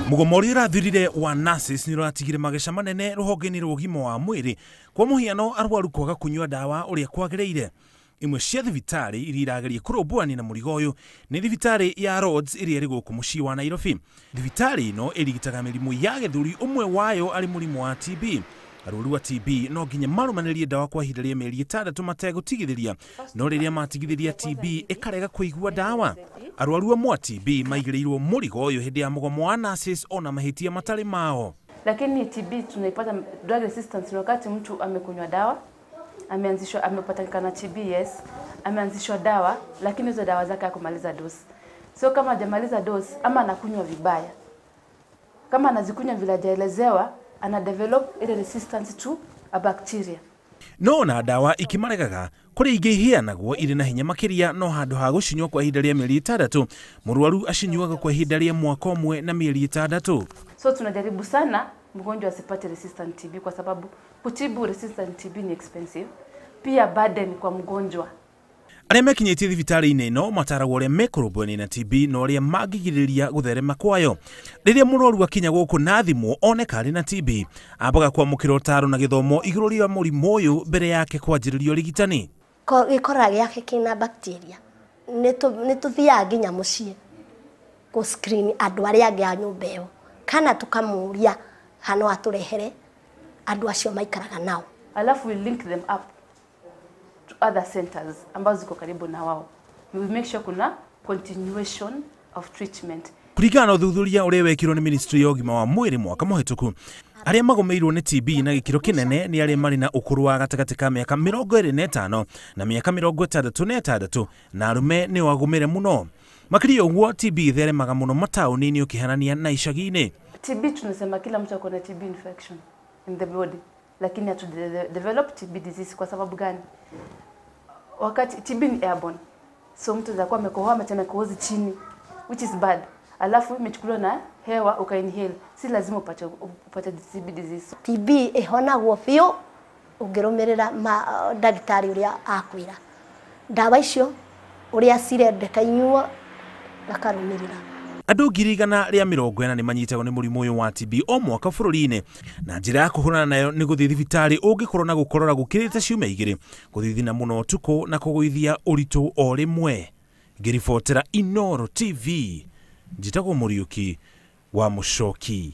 Mũgomo ũrĩa ũrathirire wa nurses nĩ ũratigire mageca manene rũhonge-inĩ rwa ũgima wa mwĩrĩ, kwa mũhiano arwaru kwaga kũnyua ndawa ũrĩa kwagĩrĩire. Imwe cia thibitarĩ iria irageria kũrũmbũyania na mũrigo ũyũ nĩ thibitarĩ ya Rhodes ĩrĩa ĩrĩ gũkũ mũciĩ wa Nairobi. Thibitarĩ ĩno ĩrigitaga mĩrimũ ya gĩthũri, ũmwe wayo arĩ mũrimũ wa TB. Arwaru a TB no nginya marũmanĩrie ndawa kwa ihinda rĩa mĩeri 6 mategũtigithĩria, no rĩrĩa matigithĩria TB ĩkarega kũigua ndawa. Arwaru amwe a TB maigĩrĩirwo mũrigo ũyũ hĩndĩ ya mũgomo wa nurses ona mahĩtia matarĩ mao. Lakini TB tunaipata drug resistance wakati mtu amekunywa dawa, ameanzishwa, amepatikana TB, yes, ameanzishwa dawa lakini hizo dawa zake hakumaliza dose. So kama hajamaliza dose ama anakunywa vibaya, kama anazikunywa vile hajaelezewa, ana develop ile resistance to a bacteria. No na ndawa ikimaregaga kũrĩ ingĩ iheanagwo irĩ na hinya makĩria, no handũ ha gũcinyua kwa ihinda rĩa mĩeri 6 mũrwaru acinyuaga kwa ihinda rĩa mwaka ũmwe na mĩeri 6. So tunajaribu sana mgonjwa asipate resistant TB kwa sababu kutibu resistant TB ni expensive, pia burden kwa mgonjwa. Arĩa mekinyĩtie thibitarĩ-inĩ ĩno mataragwo ũrĩa mekũrũmbũyania na TB na ũrĩa mangĩgirĩrĩria gũtherema kwayo. Rĩrĩa mũrwaru akinya gũkũ na thimũ oneka arĩ na TB, ambaga kwamũkĩra ũtaro na gĩthomo igũrũ rĩa mũrimũ ũyũ mbere yake kwanjĩrĩria ũrigitani. Gĩkora gĩake kĩna bacteria nĩ tũthiaga nginya mũciĩ gũ screen andũ arĩa angĩ a nyũmba ĩyo, kana tũkamũria kana no atũrehere andũ acio maikaraga nao. Alafu we link them up to other centers ambazo ziko karibu na wao. We make sure kuna continuation of treatment. Kũringana na ũthuthuria ũrĩa wekirwo nĩ Ministry ya ũgima wa mwĩrĩ mwaka mũhĩtũku, arĩa magũmĩirwo nĩ TB na gĩkĩro kĩnene nĩ arĩa marĩ na ũkũrũ wa gatagatĩ ka mĩaka 25 na mĩaka 66, na arũme nĩo agũmĩre mũno. Makĩria ũguo, TB ĩtheremaga mũno mataũni-inĩ ũkĩhanania na icagi-inĩ. TB tunasema kila mtu ako na TB infection in the body, lakini hatu develop TB disease. Kwa sababu gani? Wakati TB ni airborne, so mtu atakuwa amekohoa, ametema kohozi chini, which is bad, alafu imechukuliwa na hewa uka inhale, si lazima upate TB disease. TB ihonagwo biũ ũngĩrũmĩrĩra ndagĩtarĩ ũrĩa akwĩra, ndawa icio ũrĩa cirendeka inyuo akarũmĩrĩra. Andũ 140,000 nĩ manyitagwo nĩ mũrimũ ũyũ wa TB o mwaka bũrũri-inĩ, na njĩra ya kũhũrana nayo nĩ gũthiĩ thibitarĩ ũngĩkorwo na gũkorora gũkĩrĩte ciumia 2, gũthithina mũno ũtukũ na kũgũithia ũritũ o rĩmwe. Ngĩribotera Inooro TV, njĩtagwo Mũriũki wa Mũcoki.